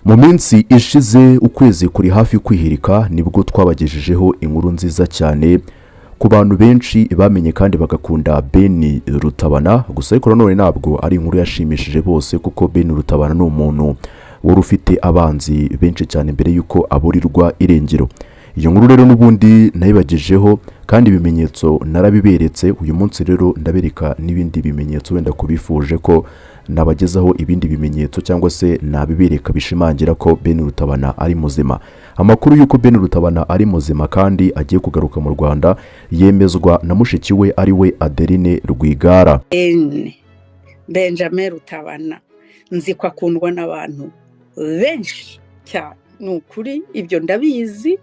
Mu minsi ishize, ukwezi kuri hafi kwihirika, nibwo twabagejejeho inkuru nziza cyane ku bantu benshi bamenye kandi bagakunda Ben Rutabana. Gusa ariko nanone ntabwo ari inkuru yashimishije bose, kuko Ben Rutabana ni umuntu wari ufite abanzi benshi cyane mbere y'uko aburirwa irengero. Iyo nkuru rero n'ubundi nayibagejeho kandi ibimenyetso narabiberetse. Uyu munsi rero ndabereka n'ibindi bimenyetso, wenda kubifuje ko nabagezaho ibindi bimenyetso cyangwa se nabibereka bishimangira ko Ben Rutabana ari muzima. Amakuru y'uko Ben Rutabana ari muzima kandi agiye kugaruka mu Rwanda yemezwa na mushiki we, ari we Adeline Rwigara. Ben Benjamin Rutabana, nzi ko akundwa n'abantu benshi cyane. Ni ukuri, ibyo ndabizi,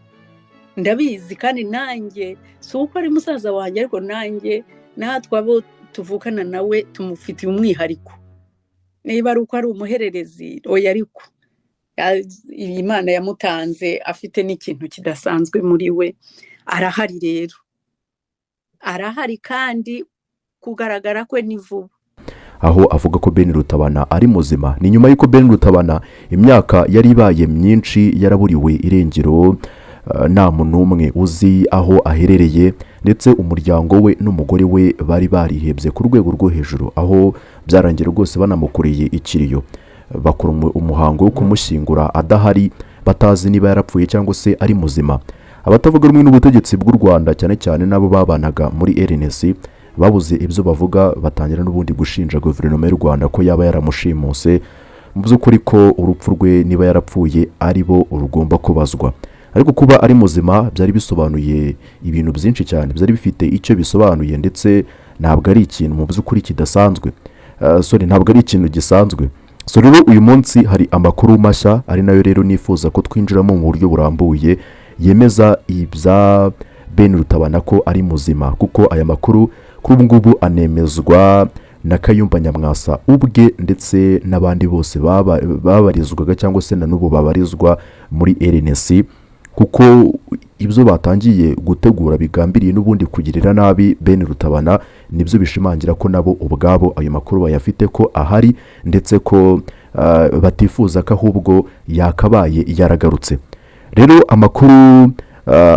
ndabizi. Kandi nanjye si uko ari musaza wanjye, ariko nanjye natwe abo tuvukana nawe tumufitiye umwihariko. Niba ari uko ari umuhererezi, oya, ariko Imana yamutanze afite n'ikintu kidasanzwe muri we. Arahari rero, arahari, kandi kugaragara kwe ni vuba. Aho avuga ko Ben Rutabana ari muzima ni nyuma y'uko Ben Rutabana imyaka yari ibaye myinshi yaraburiwe irengero, nta muntu n'umwe uzi aho aherereye, ndetse umuryango we n'umugore we bari barihebye ku rwego rwo hejuru, aho byarangiye rwose banamukoreye ikiriyo, bakora umuhango wo kumushyingura adahari, batazi niba yarapfuye cyangwa se ari muzima. Abatavuga rumwe n'ubutegetsi bw'u Rwanda, cyane cyane n'abo babanaga muri RNC, babuze ibyo bavuga, batangira n'ubundi gushinja guverinoma y'u Rwanda ko yaba yaramushimuse, mu by'ukuri ko urupfu rwe, niba yarapfuye, ari bo rugomba kubazwa. Ariko kuba ari muzima byari bisobanuye ibintu byinshi cyane, byari bifite icyo bisobanuye, ndetse ntabwo ari ikintu mu by'ukuri kidasanzwe. Sorry, ntabwo ari ikintu gisanzwe. So rero uyu munsi hari amakuru mashya, ari nayo rero nifuza ko twinjiramo mu buryo burambuye, yemeza ibya Ben Rutabana ko ari muzima, kuko aya makuru kuri ubu ngubu anemezwa na Kayumba Nyamwasa ubwe, ndetse n'abandi bose babarizwaga cyangwa se na n'ubu babarizwa muri RNC, kuko ibyo batangiye gutegura bigambiriye n'ubundi kugirira nabi Ben Rutabana nibyo bishimangira ko nabo ubwabo ayo makuru bayafite ko ahari, ndetse ko batifuza ko ahubwo yakabaye yaragarutse. Rero amakuru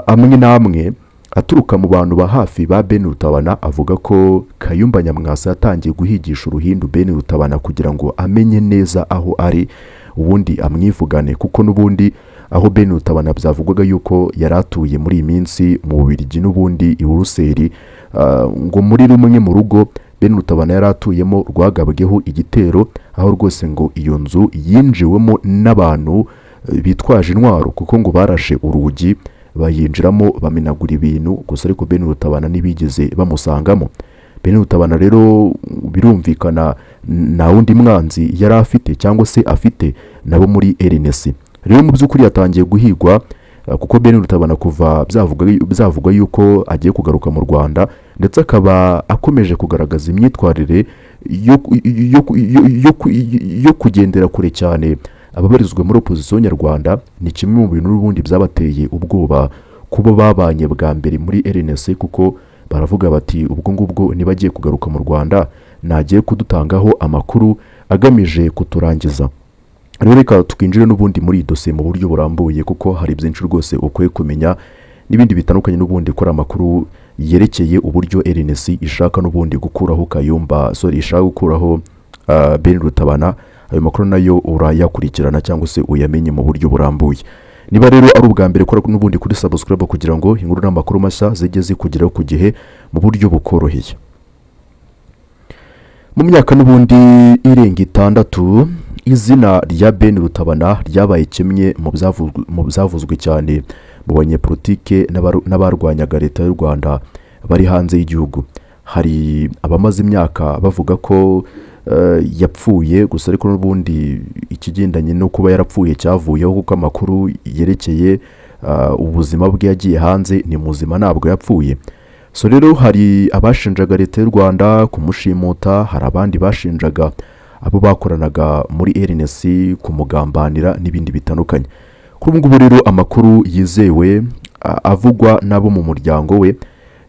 amwe n'amwe aturuka mu bantu ba hafi ba Ben Rutabana avuga ko Kayumba Nyamwasa yatangiye guhigisha uruhindu Ben Rutabana kugira ngo amenye neza aho ari, ubundi amwivugane, kuko n'ubundi aho Ben Rutabana byavugwaga yuko yari atuye muri iyi minsi mu Bubiligi, n'ubundi i Buruseli, ngo muri rumwe mu rugo Ben Rutabana yari atuyemo rwagabweho igitero, aho rwose ngo iyo nzu yinjiwemo n'abantu bitwaje intwaro, kuko ngo barashe urugi bayinjiramo, bamenagura ibintu gusa, ariko Ben Rutabana ntibigeze bamusangamo. Ben Rutabana rero birumvikana nta wundi mwanzi yari afite cyangwa se afite nabo muri RNC. Rero mu by'ukuri yatangiye guhigwa, kuko Ben Rutabana kuva byavugwa yuko agiye kugaruka mu Rwanda, ndetse akaba akomeje kugaragaza imyitwarire yo kugendera kure cyane ababarizwa muri opozisiyo nyarwanda, ni kimwe mu bintu n'ubundi byabateye ubwoba kuba babanye bwa mbere muri RNC, kuko baravuga bati: "Ubwo ngubwo niba agiye kugaruka mu Rwanda, nagiye kudutangaho amakuru agamije kuturangiza." Rero reka twinjire n'ubundi muri iyi dosiye mu buryo burambuye, kuko hari byinshi rwose ukwiye kumenya n'ibindi bitandukanye, n'ubundi kuri amakuru yerekeye uburyo RNC ishaka n'ubundi gukuraho Kayumba, sorry, ishaka gukuraho Ben Rutabana. Ayo makuru nayo urayakurikirana cyangwa se uyamenye mu buryo burambuye. Niba rero ari ubwa mbere, kora n'ubundi kuri subscribe kugira ngo inkuru n'amakuru mashya zijye zikugeraho ku gihe mu buryo bukoroheye. Mu myaka n'ubundi irenga 6, izina rya Ben Rutabana ryabaye kimwe mu byavuzwe cyane mu banyepolitike n'abarwanyaga leta y'u Rwanda bari hanze y'igihugu. Hari abamaze imyaka bavuga ko yapfuye gusa, ariko n'ubundi ikigendanye no kuba yarapfuye cyavuyeho, kuko amakuru yerekeye ubuzima bwe yagiye hanze, ni muzima, ntabwo yapfuye. So rero hari abashinjaga leta y'u Rwanda kumushimuta, hari abandi bashinjaga abo bakoranaga muri RNC kumugambanira n'ibindi bitandukanye. Kuri ubu ngubu rero amakuru yizewe avugwa n'abo mu muryango we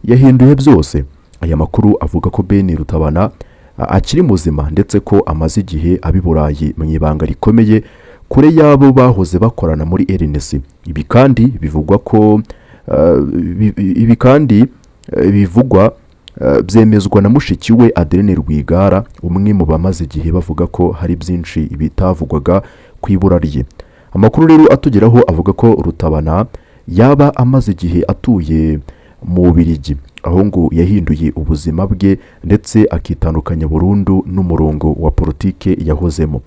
yahinduye byose. Aya makuru avuga ko Ben Rutabana akiri muzima, ndetse ko amaze igihe aba i Burayi mu ibanga rikomeye. kure y'abo bahoze bakorana muri RNC. Ibi kandi bivugwa ko ibi kandi bivugwa byemezwa na mushiki we Adeline Rwigara, umwe mu bamaze igihe bavuga ko hari byinshi bitavugwaga ku ibura rye. Amakuru rero atugeraho avuga ko Rutabana yaba amaze igihe atuye mu Bubiligi, aho ngo yahinduye ubuzima bwe ndetse akitandukanya burundu n'umurongo wa politike yahozemo.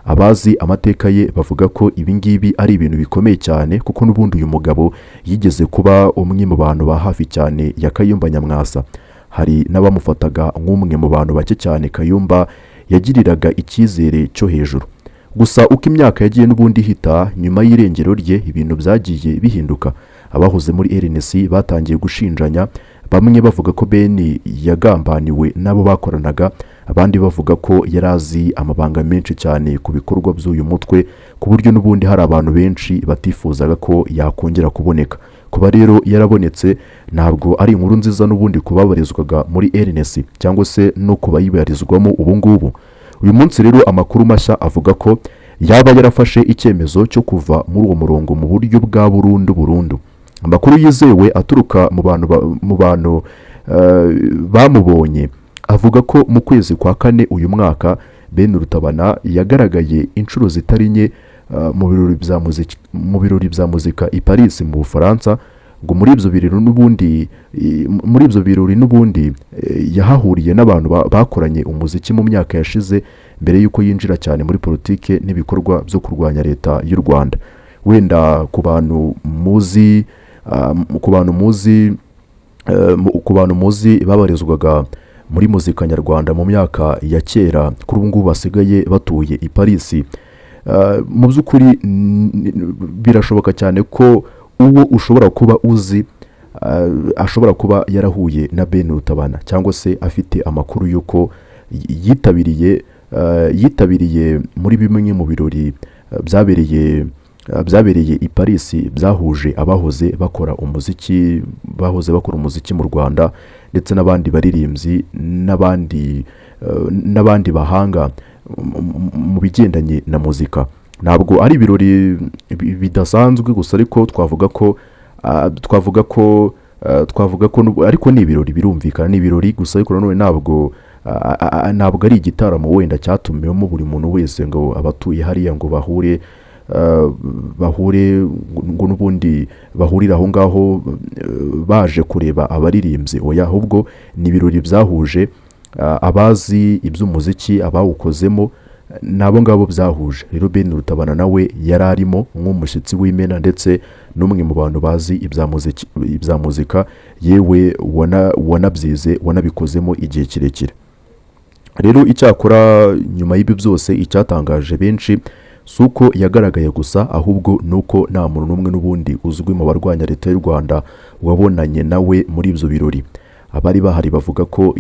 Abazi amateka ye bavuga ko ibi ngibi ari ibintu bikomeye cyane, kuko n'ubundi uyu mugabo yigeze kuba umwe mu bantu ba hafi cyane ya Kayumba Nyamwasa. Hari n'abamufataga nk'umwe mu bantu bake cyane Kayumba yagiriraga icyizere cyo hejuru. Gusa uko imyaka yagiye n'ubundi ihita nyuma y'irengero rye, ibintu byagiye bihinduka. Abahoze muri RNC batangiye gushinjanya, bamwe bavuga ko Ben yagambaniwe n'abo bakoranaga, abandi bavuga ko yari azi amabanga menshi cyane ku bikorwa by'uyu mutwe, ku buryo n'ubundi hari abantu benshi batifuzaga ko yakongera kuboneka. Kuba rero yarabonetse ntabwo ari inkuru nziza n'ubundi kubabarizwaga muri RNC cyangwa se no kubayibarizwamo ubu ngubu. Uyu munsi rero amakuru mashya avuga ko yaba yarafashe icyemezo cyo kuva muri uwo murongo mu buryo bwa burundu burundu. Amakuru yizewe aturuka mu bantu bamubonye avuga ko mu kwezi kwa kane uyu mwaka Ben Rutabana yagaragaye inshuro zitari nke mu birori bya muzika i Paris mu Bufaransa. Ngo muri ibyo birori n'ubundi yahahuriye n'abantu bakoranye umuziki mu myaka yashize mbere y'uko yinjira cyane muri politike n'ibikorwa byo kurwanya leta y'u Rwanda. Wenda ku bantu muzi babarizwaga muri muzika nyarwanda mu myaka ya kera, kuri ubu ngubu basigaye batuye i Paris, mu by'ukuri birashoboka cyane ko uwo ushobora kuba uzi ashobora kuba yarahuye na Ben Rutabana, cyangwa se afite amakuru y'uko yitabiriye muri bimwe mu birori byabereye i Paris, byahuje abahoze bakora umuziki, bahoze bakora umuziki mu Rwanda, ndetse n'abandi baririmbyi n'abandi bahanga mu bigendanye na muzika. Ntabwo ari ibirori bidasanzwe gusa, ariko twavuga ko ariko ni ibirori, birumvikana ni ibirori gusa, ariko nanone ntabwo ari igitaramo wenda cyatumiwemo buri muntu wese ngo abatuye hariya ngo bahure ngo n'ubundi bahurire aho ngaho baje kureba abaririmbyi. Oya, ahubwo ni ibirori byahuje abazi iby'umuziki, abawukozemo, n'abo ngabo byahuje. Rero Ben Rutabana nawe yari arimo nk'umushyitsi w'imena, ndetse n'umwe mu bantu bazi ibya muzika, yewe wanabyize, wanabikozemo igihe kirekire. Rero icyakora nyuma y'ibi byose, icyatangaje benshi si uko yagaragaye gusa, ahubwo ni uko nta muntu n'umwe n'ubundi uzwi mu barwanya leta y'u Rwanda wabonanye nawe muri ibyo birori. Abari bahari bavuga ko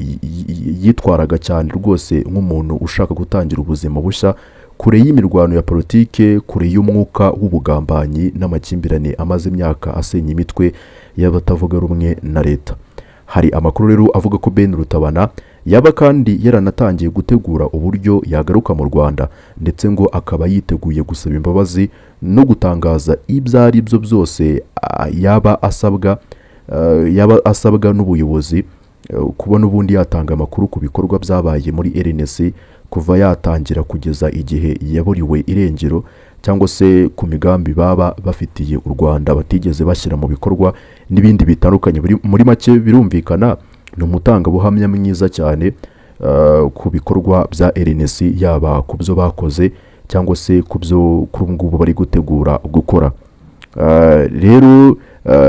yitwaraga cyane rwose nk'umuntu ushaka gutangira ubuzima bushya kure y'imirwano ya politike, kure y'umwuka w'ubugambanyi n'amakimbirane amaze imyaka asenya imitwe y'abatavuga rumwe na leta. Hari amakuru rero avuga ko Ben Rutabana yaba kandi yaranatangiye gutegura uburyo yagaruka mu Rwanda, ndetse ngo akaba yiteguye gusaba imbabazi no gutangaza ibyo ari byo byose yaba asabwa n'ubuyobozi, kuba n'ubundi yatanga amakuru ku bikorwa byabaye muri RNC kuva yatangira kugeza igihe yaburiwe irengero, cyangwa se ku migambi baba bafitiye u Rwanda batigeze bashyira mu bikorwa n'ibindi bitandukanye. Muri make birumvikana ni umutangabuhamya mwiza cyane ku bikorwa bya RNC, yaba ku byo bakoze cyangwa se ku byo kuri ubu ngubu bari gutegura gukora. Rero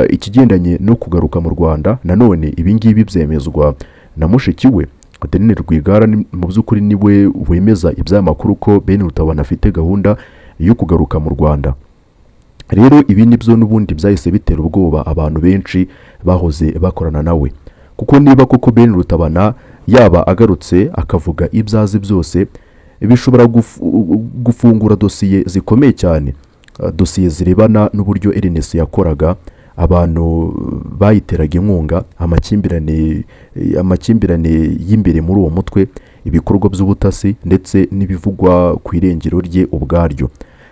ikigendanye no kugaruka mu Rwanda nanone, ibi ngibi byemezwa na mushiki we Adeline Rwigara. Mu by'ukuri niwe wemeza iby'aya makuru ko Ben Rutabana afite gahunda yo kugaruka mu Rwanda. Rero ibi nibyo n'ubundi byahise bitera ubwoba abantu benshi bahoze bakorana nawe, kuko niba koko Ben Rutabana yaba agarutse akavuga ibyo azi byose, bishobora gufungura dosiye zikomeye cyane, dosiye zirebana n'uburyo RNC yakoraga, abantu bayiteraga inkunga, amakimbirane y'imbere muri uwo mutwe, ibikorwa by'ubutasi, ndetse n'ibivugwa ku irengero rye ubwaryo.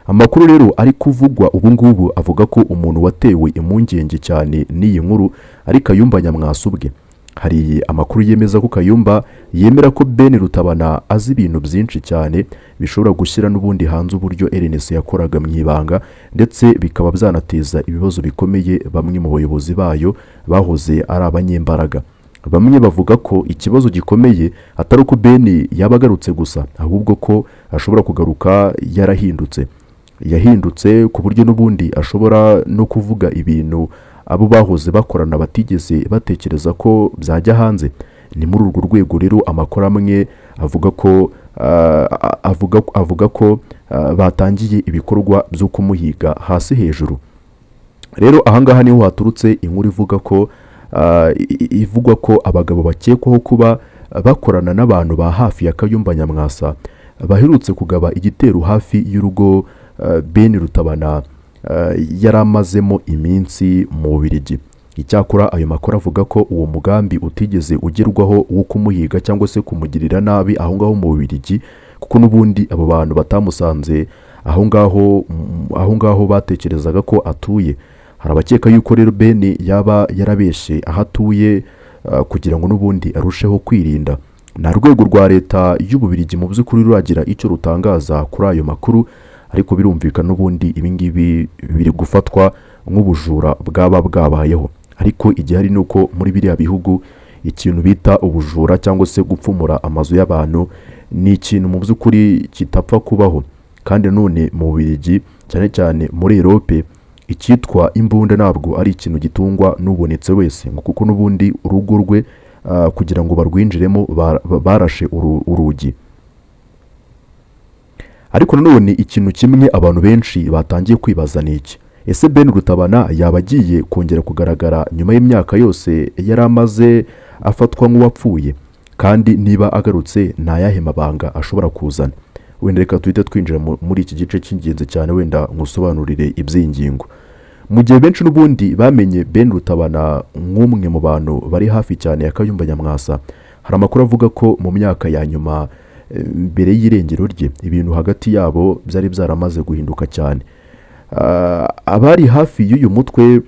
Amakuru rero ari kuvugwa ubu ngubu avuga ko umuntu watewe impungenge cyane n'iyi nkuru ari Kayumba Nyamwasa ubwe. Hari amakuru yemeza ko Kayumba yemera ko Ben Rutabana azi ibintu byinshi cyane bishobora gushyira n'ubundi hanze uburyo RNC yakoraga mu ibanga, ndetse bikaba byanateza ibibazo bikomeye bamwe mu bayobozi bayo bahoze ari abanyembaraga. Bamwe bavuga ko ikibazo gikomeye atari uko Ben yaba agarutse gusa, ahubwo ko ashobora kugaruka yarahindutse, yahindutse ku buryo n'ubundi ashobora no kuvuga ibintu abo bahoze bakorana batigeze batekereza ko byajya hanze. Ni muri urwo rwego rero amakuru amwe avuga ko avuga ko batangiye ibikorwa byo kumuhiga hasi hejuru. Rero ahangaha niho haturutse inkuru ivuga ko ivugwa ko abagabo bakekwaho kuba bakorana n'abantu ba hafi ya Kayumba Nyamwasa baherutse kugaba igitero hafi y'urugo Ben Rutabana yari amazemo iminsi mu Bubiligi. Icyakora ayo makuru avuga ko uwo mugambi utigeze ugerwaho wo kumuhiga cyangwa se kumugirira nabi aho ngaho mu Bubiligi, kuko n'ubundi abo bantu batamusanze aho ngaho, aho ngaho batekerezaga ko atuye. Hari abakeka yuko rero Ben yaba yarabeshye aho atuye kugira ngo n'ubundi arusheho kwirinda. Nta rwego rwa leta y'Ububiligi mu by'ukuri ruragira icyo rutangaza kuri ayo makuru, ariko birumvikana n'ubundi ibi ngibi biri gufatwa nk'ubujura bwaba bwabayeho. Ariko igihari ni uko muri biriya bihugu ikintu bita ubujura cyangwa se gupfumura amazu y'abantu ni ikintu mu by'ukuri kitapfa kubaho. Kandi none mu Bubiligi, cyane cyane muri Europe, icyitwa imbunda ntabwo ari ikintu gitungwa n'ubonetse wese, ngo kuko n'ubundi urugo rwe kugira ngo barwinjiremo barashe urugi. Ariko nanone ikintu kimwe abantu benshi batangiye kwibaza ni iki: ese Ben Rutabana yaba agiye kongera kugaragara nyuma y'imyaka yose yari amaze afatwa nk'uwapfuye? Kandi niba agarutse, ni ayahe mabanga ashobora kuzana? Wenda reka tuhite twinjira muri iki gice cy'ingenzi cyane, wenda nkusobanurire iby'iyi ngingo. Mu gihe benshi n'ubundi bamenye Ben Rutabana nk'umwe mu bantu bari hafi cyane ya Kayumba Nyamwasa, hari amakuru avuga ko mu myaka ya nyuma mbere y'irengero rye ibintu hagati yabo byari byaramaze guhinduka cyane. Abari hafi y'uyu mutwe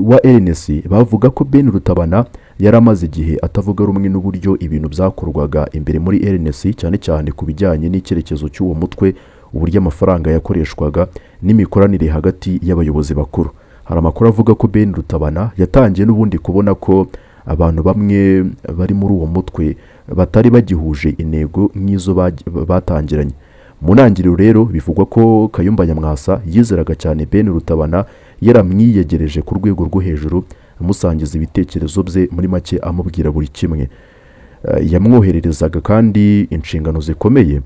wa RNC bavuga ko Ben Rutabana yari amaze igihe atavuga rumwe n'uburyo ibintu byakorwaga imbere muri RNC, cyane cyane ku bijyanye n'icyerekezo cy'uwo mutwe, uburyo amafaranga yakoreshwaga n'imikoranire hagati y'abayobozi bakuru. Hari amakuru avuga ko Ben Rutabana yatangiye n'ubundi kubona ko abantu bamwe bari muri uwo mutwe batari bagihuje intego nk'izo batangiranye. Mu ntangiriro rero bivugwa ko Kayumba Nyamwasa yizeraga cyane Ben Rutabana, yaramwiyegereje ku rwego rwo hejuru, amusangiza ibitekerezo bye, muri make amubwira buri kimwe. Yamwohererezaga kandi inshingano zikomeye,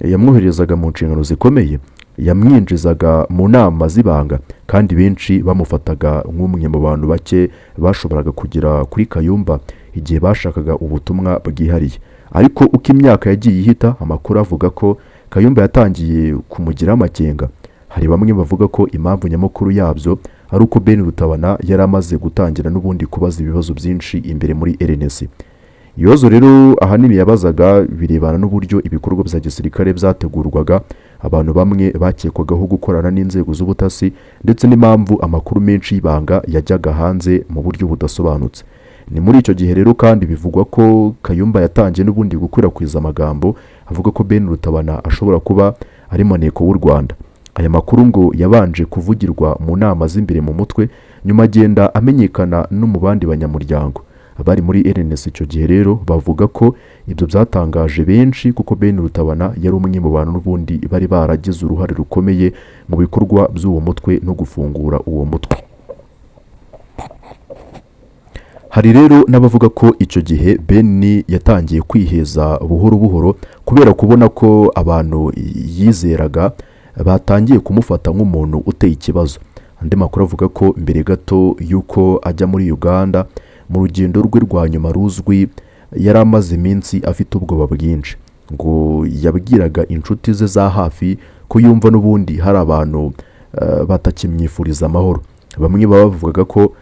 yamwoherezaga mu nshingano zikomeye, yamwinjizaga mu nama z'ibanga, kandi benshi bamufataga nk'umwe mu bantu bake bashoboraga kugera kuri Kayumba igihe bashakaga ubutumwa bwihariye. Ariko uko imyaka yagiye ihita, amakuru avuga ko Kayumba yatangiye kumugiraho amakenga. Hari bamwe bavuga ko impamvu nyamukuru yabyo ari uko Ben Rutabana yari amaze gutangira n'ubundi kubaza ibibazo byinshi imbere muri RNC. Ibibazo rero ahanini yabazaga birebana n'uburyo ibikorwa bya gisirikare byategurwaga, abantu bamwe bakekwagaho gukorana n'inzego z'ubutasi, ndetse n'impamvu amakuru menshi y'ibanga yajyaga hanze mu buryo budasobanutse. Ni muri icyo gihe rero kandi bivugwa ko Kayumba yatangiye n'ubundi gukwirakwiza amagambo avuga ko Ben Rutabana ashobora kuba ari maneko w'u Rwanda. Aya makuru ngo yabanje kuvugirwa mu nama z'imbere mu mutwe, nyuma agenda amenyekana no mu bandi banyamuryango. Abari muri RNC icyo gihe rero bavuga ko ibyo byatangaje benshi, kuko Ben Rutabana yari umwe mu bantu n'ubundi bari baragize uruhare rukomeye mu bikorwa by'uwo mutwe no gufungura uwo mutwe. Hari rero n'abavuga ko icyo gihe Ben yatangiye kwiheza buhoro buhoro kubera kubona ko abantu yizeraga batangiye kumufata nk'umuntu uteye ikibazo. Andi makuru avuga ko mbere gato y'uko ajya muri Uganda mu rugendo rwe rwa nyuma ruzwi, yari amaze iminsi afite ubwoba bwinshi. Ngo yabwiraga inshuti ze za hafi ko yumva n'ubundi hari abantu batakimwifuriza amahoro. Bamwe baba bavugaga ko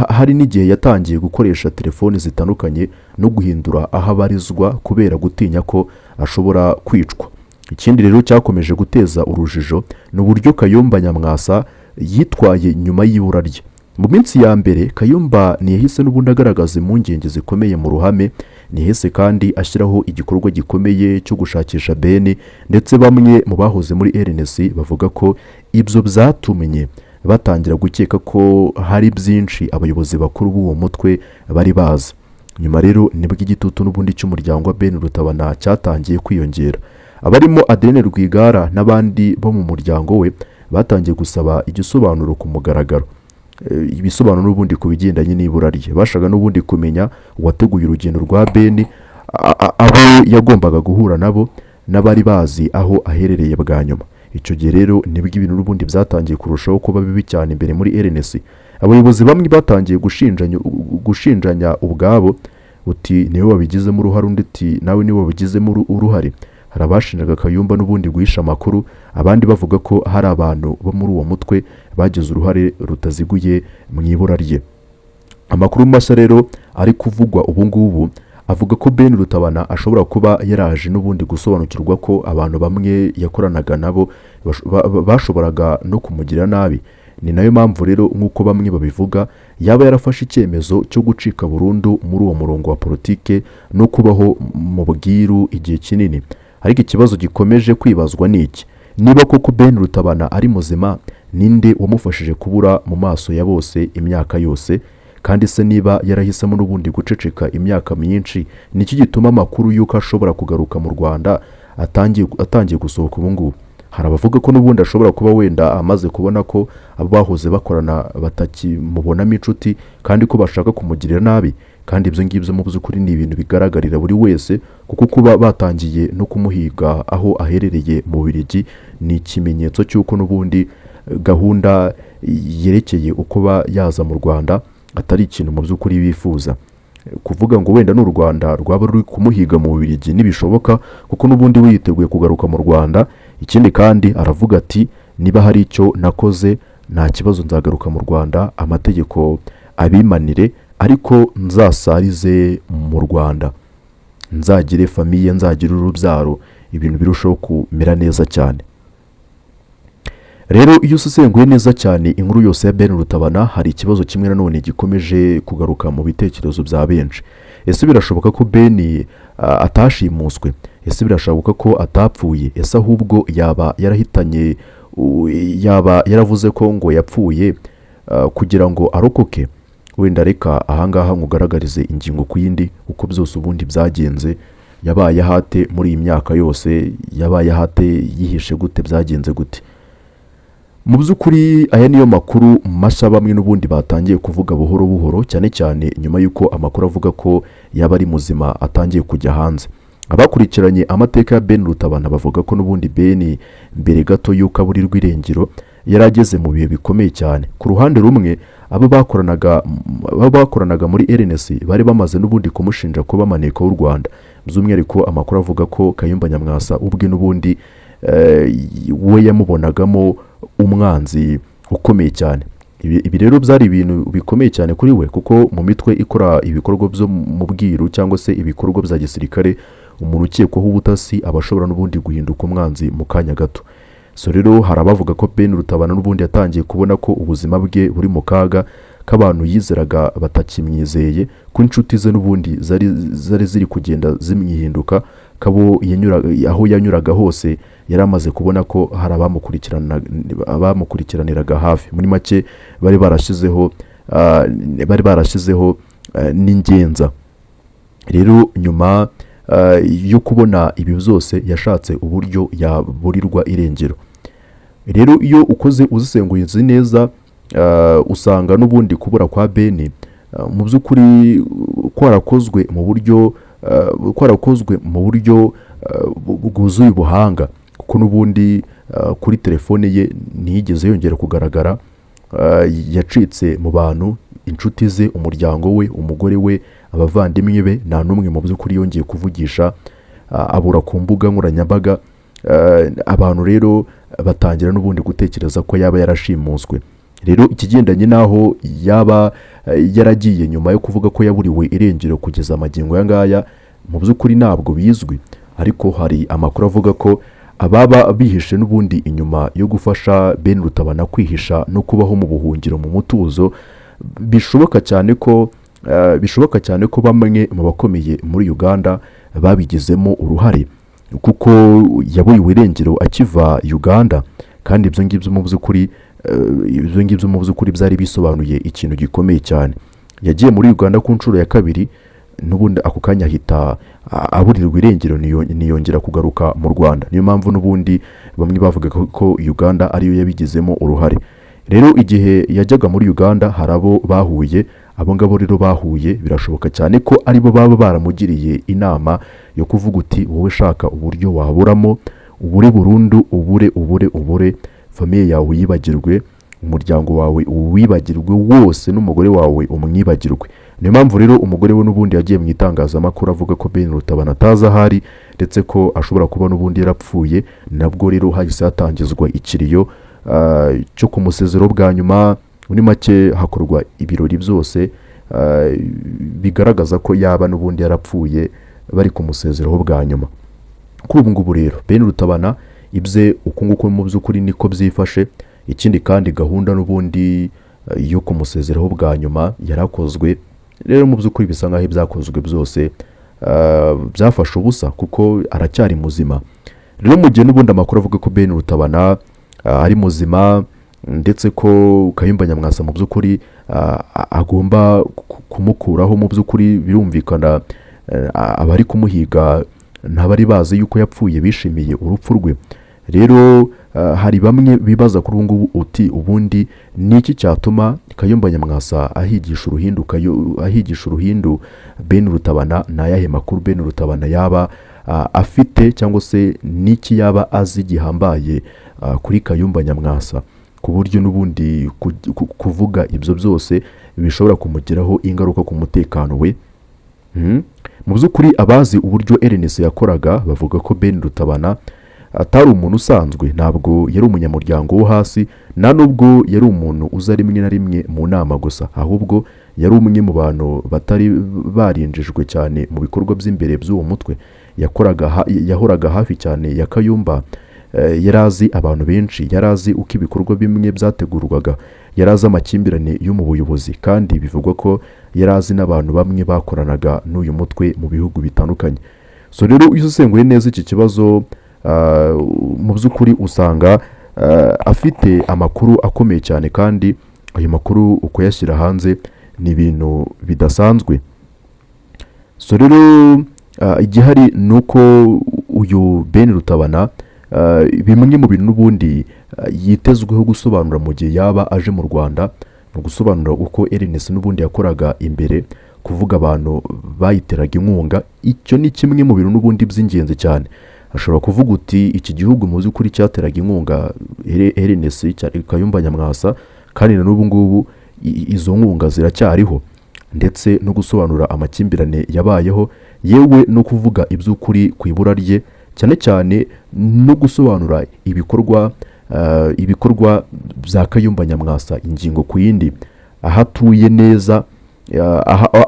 hari n'igihe yatangiye gukoresha telefoni zitandukanye no guhindura aho abarizwa kubera gutinya ko ashobora kwicwa. Ikindi rero cyakomeje guteza urujijo ni uburyo Kayumba Nyamwasa yitwaye nyuma y'ibura rye. Mu minsi ya mbere Kayumba ntiyahise n'ubundi agaragaza impungenge zikomeye mu ruhame, ntiyahise kandi ashyiraho igikorwa gikomeye cyo gushakisha Ben, ndetse bamwe mu bahoze muri RNC bavuga ko ibyo byatumye batangira gukeka ko hari byinshi abayobozi bakuru b'uwo mutwe bari bazi. Nyuma rero nibwo igitutu n'ubundi cy'umuryango wa Ben Rutabana cyatangiye kwiyongera. Abarimo Adeline Rwigara n'abandi bo mu muryango we batangiye gusaba igisobanuro ku mugaragaro. Ibisobanuro n'ubundi ku bigendanye n'ibura rye. Bashaka n'ubundi kumenya uwateguye urugendo rwa Ben, abo yagombaga guhura nabo n'abari bazi aho aherereye bwa nyuma. Icyo gihe rero nibwo ibintu n'ubundi byatangiye kurushaho kuba bibi cyane imbere muri RNC. Abayobozi bamwe batangiye gushinjanya ubwabo, uti niwe wabigizemo uruhare, undi uti nawe niwe wabigizemo uruhare. Hari abashinjaga Kayumba n'ubundi guhisha amakuru, abandi bavuga ko hari abantu bo muri uwo mutwe bagize uruhare rutaziguye mu ibura rye. Amakuru mashya rero ari kuvugwa ubu ngubu avuga ko Ben Rutabana ashobora kuba yaraje n'ubundi gusobanukirwa ko abantu bamwe yakoranaga nabo bashoboraga no kumugira nabi. Ni nayo mpamvu rero nk'uko bamwe babivuga yaba yarafashe icyemezo cyo gucika burundu muri uwo murongo wa politike no kubaho mu bwiru igihe kinini. Ariko ikibazo gikomeje kwibazwa ni iki: niba koko Ben Rutabana ari muzima, ninde wamufashije kubura mu maso ya bose imyaka yose? Kandi se niba yarahisemo n'ubundi guceceka imyaka myinshi, niki gituma amakuru y'uko ashobora kugaruka mu Rwanda atangiye gusohoka ubu ngubu? Hari abavuga ko n'ubundi ashobora kuba wenda amaze kubona ko abo bahoze bakorana batakimubonamo inshuti kandi ko bashaka kumugirira nabi, kandi ibyo ngibyo mu by'ukuri ni ibintu bigaragarira buri wese, kuko kuba batangiye no kumuhiga aho aherereye mu Bubiligi ni ikimenyetso cy'uko n'ubundi gahunda yerekeye uko ba yaza mu Rwanda atari ikintu mu by'ukuri bifuza. Kuvuga ngo wenda n'u Rwanda rwaba ruri kumuhiga mu Bubiligi ntibishoboka, kuko n'ubundi we yiteguye kugaruka mu Rwanda. Ikindi kandi aravuga ati niba hari icyo nakoze nta kibazo, nzagaruka mu Rwanda amategeko abimanire, ariko nzasarize mu Rwanda, nzagire famiye, nzagire urubyaro, ibintu birushaho kumera neza cyane. Rero iyo usesenguye neza cyane inkuru yose ya Ben Rutabana, hari ikibazo kimwe nanone gikomeje kugaruka mu bitekerezo bya benshi. Ese birashoboka ko Ben atashimuswe? Ese birashoboka ko atapfuye? Ese ahubwo yaba yarahitanye, yaba yaravuze ko ngo yapfuye kugira ngo arokoke? Wenda reka ahangaha nkugaragarize ingingo ku yindi uko byose ubundi byagenze. Yabaye ahate muri iyi myaka yose? Yabaye ahate? Yihishe gute? Byagenze gute? Mu by'ukuri aya niyo makuru mashya bamwe n'ubundi batangiye kuvuga buhoro buhoro, cyane cyane nyuma y'uko amakuru avuga ko yaba ari muzima atangiye kujya hanze. Abakurikiranye amateka ya Ben Rutabana bavuga ko n'ubundi Ben mbere gato y'uko aburirwa irengero yari ageze mu bihe bikomeye cyane. Ku ruhande rumwe abo bakoranaga muri RNC bari bamaze n'ubundi kumushinja kuba maneko w'u Rwanda. By'umwihariko amakuru avuga ko Kayumba Nyamwasa ubwe n'ubundi we yamubonagamo umwanzi ukomeye cyane. Ibi rero byari ibintu bikomeye cyane kuri we, kuko mu mitwe ikora ibikorwa byo mu bwiru cyangwa se ibikorwa bya gisirikare, umuntu ukekwaho ubutasi aba ashobora n'ubundi guhinduka umwanzi mu kanya gato. So rero hari abavuga ko Ben Rutabana n'ubundi yatangiye kubona ko ubuzima bwe buri mu kaga, k'abantu yizeraga batakimwizeye, ko inshuti ze n'ubundi zari ziri kugenda zimwihinduka, kabo aho yanyuraga hose yari amaze kubona ko hari abamukurikiraniraga hafi. Muri make bari barashyizeho n'ingenza. Rero nyuma yo kubona ibi byose yashatse uburyo yaburirwa irengero. Rero iyo ukoze uzisenguye neza, usanga n'ubundi kubura kwa Ben mu by'ukuri kwarakozwe mu buryo bwuzuye ubuhanga, kuko n'ubundi kuri telefone ye ntiyigeze yongera kugaragara. Yacitse mu bantu, inshuti ze, umuryango we, umugore we, abavandimwe be, nta n'umwe mu by'ukuri yongeye kuvugisha, abura ku mbuga nkoranyambaga. Abantu rero batangira n'ubundi gutekereza ko yaba yarashimuswe. Rero ikigendanye n'aho yaba yaragiye nyuma yo kuvuga ko yaburiwe irengero kugeza amagingo aya ngaya mu by'ukuri ntabwo bizwi, ariko hari amakuru avuga ko Ababa bihishe n'ubundi inyuma yo gufasha Ben Rutabana kwihisha no kubaho mu buhungiro mu mutuzo, bishoboka cyane ko bamwe mu bakomeye muri Uganda babigizemo uruhare, kuko yaburiwe irengero akiva Uganda. Kandi ibyo ngibyo mu by'ukuri byari bisobanuye ikintu gikomeye cyane. Yagiye muri Uganda ku nshuro ya kabiri, n'ubundi ako kanya ahita aburirwa irengero, ntiyongera kugaruka mu Rwanda. Niyo mpamvu n'ubundi bamwe bavugaga ko Uganda ariyo yabigizemo uruhare. Rero igihe yajyaga muri Uganda hari abo bahuye. Abo ngabo rero bahuye, birashoboka cyane ko aribo baba baramugiriye inama yo kuvuga uti: "Wowe shaka uburyo waburamo, ubure burundu, ubure, ubure, ubure, famille yawe uyibagirwe, umuryango wawe uwibagirwe wose, n'umugore wawe umwibagirwe." Niyo mpamvu rero umugore we n'ubundi yagiye mu itangazamakuru avuga ko Ben Rutabana atazi ahari, ndetse ko ashobora kuba n'ubundi yarapfuye. Nabwo rero hahise hatangizwa ikiriyo cyo kumusezero bwa nyuma. Muri make hakorwa ibirori byose bigaragaza ko yaba n'ubundi yarapfuye, bari kumusezeraho bwa nyuma. Kuri ubu ngubu rero Ben Rutabana ibye uku nguku mu by'ukuri niko byifashe. Ikindi kandi, gahunda n'ubundi yo kumusezeraho bwa nyuma yarakozwe. Rero mu by'ukuri bisa nk'aho ibyakozwe byose byafashe ubusa, kuko aracyari muzima. Rero mu gihe n'ubundi amakuru avuga ko Ben Rutabana ari muzima, ndetse ko Kayumba Nyamwasa mu by'ukuri agomba kumukuraho, mu by'ukuri birumvikana, abari kumuhiga ntabari bazi yuko yapfuye, bishimiye urupfu rwe. Rero hari bamwe bibaza kuri ubu ngubu uti: "Ubundi ni iki cyatuma Kayumba Nyamwasa ahigisha uruhindu Ben Rutabana? Ni ayahe makuru Ben Rutabana yaba afite, cyangwa se n'iki yaba azi gihambaye kuri Kayumba Nyamwasa, ku buryo n'ubundi kuvuga ibyo byose bishobora kumugiraho ingaruka ku mutekano we?" Mu by'ukuri abazi uburyo RNC yakoraga bavuga ko Ben Rutabana atari umuntu usanzwe. Ntabwo yari umunyamuryango wo hasi, nta nubwo yari umuntu uza rimwe na rimwe mu nama gusa, ahubwo yari umwe mu bantu batari barinjijwe cyane mu bikorwa by'imbere by'uwo mutwe. Yahoraga hafi cyane ya Kayumba. Yari azi abantu benshi, yari azi uko ibikorwa bimwe byategurwaga, yari azi amakimbirane yo mu buyobozi, kandi bivugwa ko yari azi n'abantu bamwe bakoranaga n'uyu mutwe mu bihugu bitandukanye. So rero iyo usesenguye neza iki kibazo, mu by'ukuri usanga afite amakuru akomeye cyane, kandi ayo makuru ukuyashyira hanze ni ibintu bidasanzwe. So rero igihari ni uko uyu Ben Rutabana, bimwe mu bintu n'ubundi yitezweho gusobanura mu gihe yaba aje mu Rwanda, ni ugusobanura uko RNC n'ubundi yakoraga imbere, kuvuga abantu bayiteraga inkunga. Icyo ni kimwe mu bintu n'ubundi by'ingenzi cyane. Ashobora kuvuga uti: "Iki gihugu mu by'ukuri cyateraga inkunga RNC cya Kayumba Nyamwasa, kandi na n'ubu ngubu izo nkunga ziracyariho." Ndetse no gusobanura amakimbirane yabayeho, yewe no kuvuga iby'ukuri ku ibura rye, cyane cyane no gusobanura ibikorwa bya Kayumba Nyamwasa ingingo ku yindi, aho atuye neza,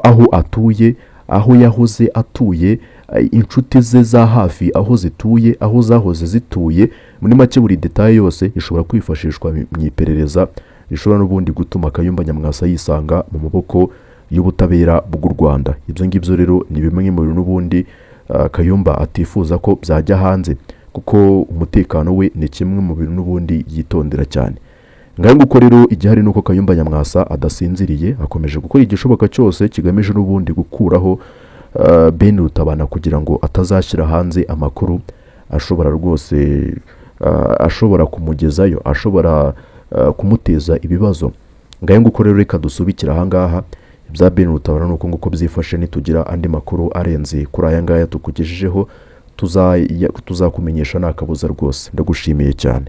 aho atuye, aho yahoze atuye, inshuti ze za hafi aho zituye, aho zahoze zituye. Muri make buri détail yose ishobora kwifashishwa mu iperereza rishobora n'ubundi gutuma Kayumba Nyamwasa yisanga mu maboko y'ubutabera bw'u Rwanda. Ibyo ngibyo rero ni bimwe mu bintu n'ubundi Kayumba atifuza ko byajya hanze, kuko umutekano we ni kimwe mu bintu n'ubundi yitondera cyane. Ngaho nguko rero, igihari ni uko Kayumba Nyamwasa adasinziriye, akomeje gukora igishoboka cyose kigamije n'ubundi gukuraho Ben Rutabana, kugira ngo atazashyira hanze amakuru ashobora rwose ashobora kumugezayo, ashobora kumuteza ibibazo. Ngaho nguko rero, reka dusubikire ahangaha. Ibya Ben Rutabana ni uko nguko byifashe. Nitugira andi makuru arenze kuri aya ngaya tukugejejeho, tuzakumenyesha, nta kabuza rwose. Ndagushimiye cyane.